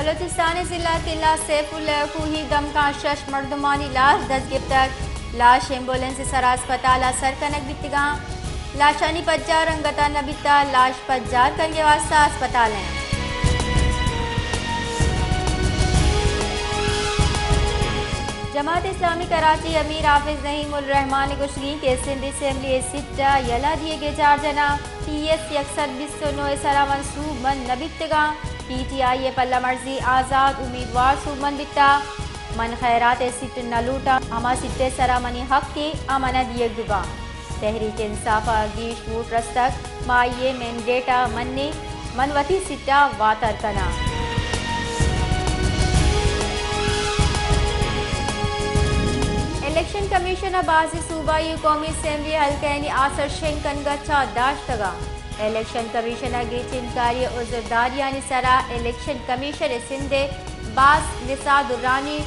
بلوچستان ءِ ضلع قلعہ سیف اللہ کوہی دمگاں شش مردمانی لاش دست گپتگ۔ لاش ایمبولینس ءِ سرا ہسپتال ءَ سر کنگ بیتگاں۔ لاشانی پجار انگت ءَ نہ بیتگ، لاش پجار کنگ ءِ واستہ ہسپتال ءَ اِنت۔ جماعت اسلامی کراچی ءِ امیر حافظ نعیم الرحمان ءِ گوشگی کہ سندھ اسمبلی ءِ سیٹ ءَ یلہ دیگ ءِ چارج ءَ پی ایس یک سد بیست ءُ نو ءِ سرا منسوب من نہ بیتگاں۔ پی ٹی آئی ءِ پلہ مرزی آزاد امیدوار سوبمند بیتگ۔ من خیرات ءِ سیٹ نہ لوٹاں، ہما سیٹ ءِ سرا منی حق ایں، آ من ءَ دیگ بہ باں۔ تحریک انصاف ءَ گیش ووٹ رستگ، ما آئی ءِ مینڈیٹ ءَ منیں، من وتی سیٹ ءَ واتر کناں۔ الیکشن کمیشن ءَ بازیں صوبائی ءُ قومی اسمبلی حلقہانی آسر شنگ کنگ ءَ چہ داشتگ۔ الیکشن کمیشن ءَ گیچینکاری ءُ عذرداریانی سرا الیکشن کمیشن سندھ ءِ باس نسا درانی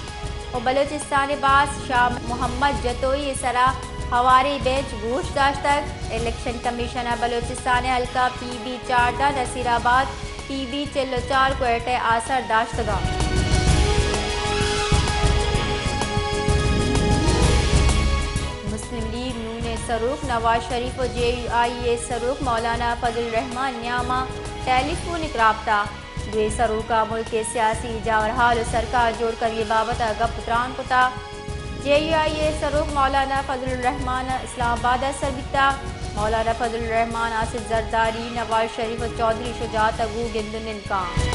ءُ بلوچستان ءِ باس شاہ محمد جتوئی ءِ سرا ہواریں بینچ گوش داشتگ۔ الیکشن کمیشن ءَ بلوچستان ءِ حلقہ پی بی چاردہ نصیر آباد، پی بی چل ءُ چار کوئٹہ ءِ آسر داشتگ اَنت۔ مسلم لیگ نون ءِ سروک نواز شریف ءُ جے یو آئی ءِ سروک مولانا فضل الرحمان ءِ نیام ءَ ٹیلی فونک رابطہ۔ دوئیں سروکاں ملک ءِ سیاسی جاورحال ءُ سرکار جوڑ کنگ ءِ بابت ءَ گپ ءُ تران کتگ۔ جے یو آئی ءِ سروک مولانا فضل الرحمان اسلام آباد ءَ سر بیتگ۔ مولانا فضل الرحمان آصف زرداری، نواز شریف ءُ چوہدری شجاعت ءَ گوں گند ءُ نند کنت۔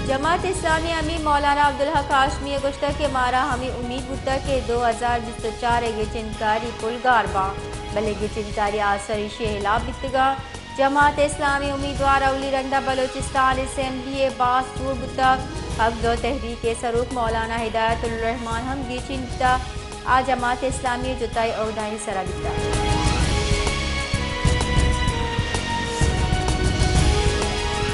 جماعت اسلامی ءِ امیر مولانا عبدالحق ہاشمی ءَ گوشتگ کہ مارا ہمے امیت بوتگ کہ دو ہزار بیست ءُ چار ءِ گچینکاری پلگار باں، بلے گچینکاری آسر ایشی ءِ ہلاپ بیتگ اَنت۔ جماعت اسلامی امیدوار اولی رندا بلوچستان اسمبلی ءِ باس جوڑ بوتگ۔ حق دو تحریک ءِ سروک مولانا ہدایت الرحمان ہم گیچین بوتگ۔ آ جماعت اسلامی ءِ جتائیں عہدہانی سرا بیتگ۔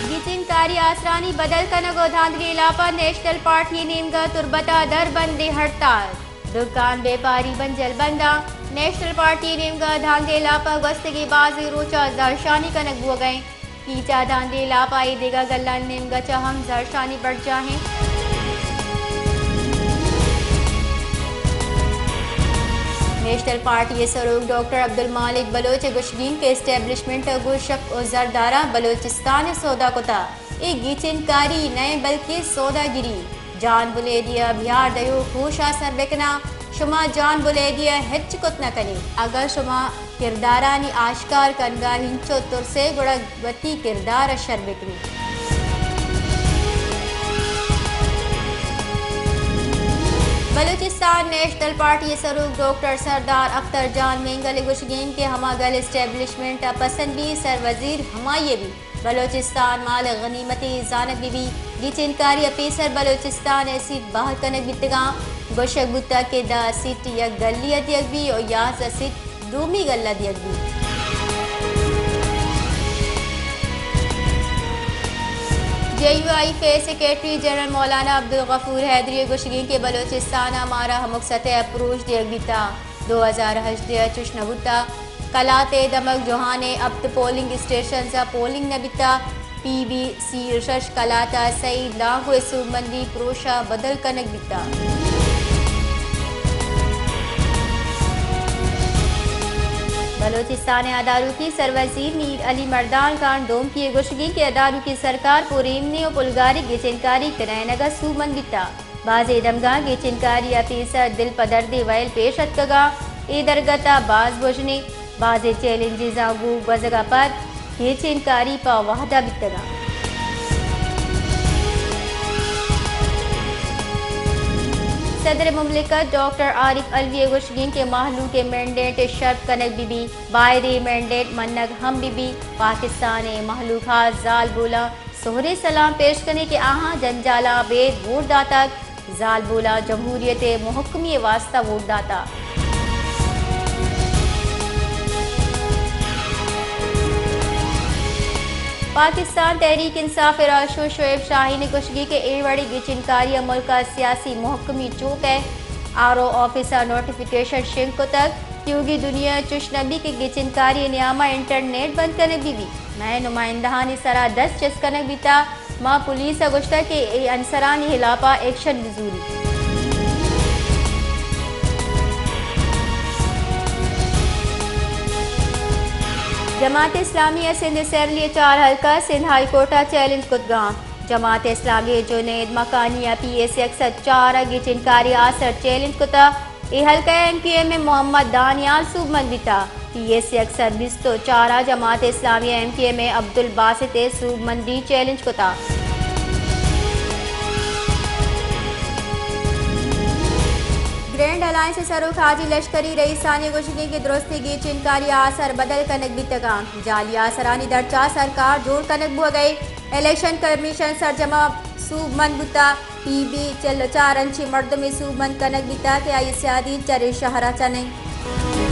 گیچینکاری آسرانی بدل کنگ ءُ دھاندلی ہلاپ ءَ نیشنل پارٹی ءِ نیمگ ءَ تربت ءَ دربندیں ہڑتال۔ دکان بیپاری بنجل بند اَنت۔ نیشنل پارٹی ءِ نیمگ ءَ دھاندلی ہلاپ ءَ گوستگیں بازیں روچ ءَ زہرشانی کنگ بوگ ءَ اِنت۔ کیچ ءَ دھاندلی ہلاپ ءَ اے دگہ گلانی نیمگ ءَ چہ ہم زہرشانی برجاہ اِنت۔ نیشنل پارٹی ءِ سروک ڈاکٹر عبدالمالک بلوچ ءِ گوشگ اِنت کہ اسٹیبلشمنٹ ءَ گوں شک ءُ زر داراں بلوچستان ءِ سودا کتگ۔ اے گیچینکاری نہ اِنت بلکیں سوداگری۔ جان بلیدی ءَ بیار دئیوک ہوش ءَ سر بکناں، شما جان بلیدی ءَ ہچ کت نہ کنیت۔ اگاں شما کردارانی آشکار کنگ ءَ ہنچو ترس ئے گڑا وتی کردار ءَ شر بکنیت۔ بلوچستان نیشنل پارٹی ءِ سروک ڈاکٹر سردار اختر جان مینگل ءِ گوشگ اِنت کہ ہما گل اسٹیبلشمنٹ ءَ پسند بیت، سر وزیر ہمائی ءَ بیت۔ بلوچستان مال ءِ غنیمتے زانگ بہ بیت۔ گیچینکاری ءَ پیسر بلوچستان ءِ سیٹ بہر کنگ بیتگ اَنت۔ گوشگ بوتگ کہ دہ سیٹ یک گلے ءَ دیگ بیت ءُ یازدہ سیٹ دومی گل ءَ دیگ بیت۔ جے یو آئی ءِ سیکرٹری جنرل مولانا عبدالغفور حیدری ءِ گوشگ اِنت کہ بلوچستان ءَ مارا ہمک سطح ءَ پروش دیگ بیتگ۔ دو ہزار ہژدہ ءَ چش نہ بوتگ۔ کلات ءِ دمگ جوہان ءِ ہپت پولنگ اسٹیشنز ءَ پولنگ نہ بیتگ۔ پی بی سی ءُ شش کلات ءَ سعید لانکو ءِ سوبمندی پروش ءَ بدل کنگ بیتگ۔ بلوچستان ءِ اداروکی سروزیر میر علی مردان خان ڈومکی ءِ گوشگ اِنت کہ اداروکی سرکار پر ایمنی ءُ پلگاری گچینکاری کنائینگ ءَ سوبمند بیتگ۔ بازیں دمگاں گیچینکاری ءَ پیسر دل پہ دردیں ویل پیش اتکگ ءُ اے درگت ءَ باز بژن اِنت۔ بازیں چیلنجزاں گوں گوزگ ءَ پد گیچینکاری پہ وھد ءَ بیتگ اَنت۔ صدر مملکت ڈاکٹر عارف علوی ءِ گوشگ اِنت کہ مھلوک ءِ مینڈیٹ ءِ شرپ کنگ بہ بیت، باید اے مینڈیٹ منگ ہم بہ بیت۔ پاکستان ءِ مھلوک ءَ زالبولاں سہریں سلام پیش کنیں کہ آہاں جنجالاں ابید ووٹ داتگ، زالبولاں جمہوریت ءِ مھکمی ءِ واستہ ووٹ داتگ۔ پاکستان تحریک انصاف ءِ راہشون شعیب شاہین ءِ گوشگ اِنت کہ اے وڑیں گچینکاری ءَ ملک ءِ سیاسی مھکمی چوک ءِ آر او آفس ءَ نوٹیفکیشن شنگ کتگ، تیوگی دنیا ءَ چش نہ بیت کہ گچینکاری ءِ نیام ءَ انٹرنیٹ بند کنگ بہ بیت۔ مئے نمائندہانی سرا دست چست کنگ بیتگ، ما پولیس ءَ گوشتگ کہ اے عنصرانی ہلاپ ءَ ایکشن بزوریت۔ جماعت اسلامی ءِ سندھ اسمبلی ءِ چار حلقہ سندھ ہائی کورٹ ءَ چیلنج کتگ اَنت۔ جماعت اسلامی ءِ جنید مکانی ءَ پی ایس یک سد چار ءَ گچینکاری آسر چیلنج کتگ۔ اے حلقہ ءَ ایم کیو ایم ءِ محمد دانیال سوبمند بیتگ۔ پی ایس یک سد بیست ءُ چار ءَ جماعت اسلامی ءِ ایم کیو ایم ءِ عبدالباسط ءَ سوبمندی چیلنج کتگ۔ گرینڈ الائنس ءِ سروک حاجی لشکری رئیسانی گوشگ اِنت کہ درستیں گچینکاری ءِ آسر بدل کنگ بیتگ اَنت۔ جعلی آسرانی درچ ءَ سرکار جوڑ کنگ بوگ ءَ اِنت۔ الیکشن کمیشن سرجم ءَ سوبمند بوتگ۔ پی بی چل ءُ چار انچیں مردمے سوبمند کنگ بیتگ کہ آئی ءِ سیادی چرے شہر ءَ چہ نہ اِنت۔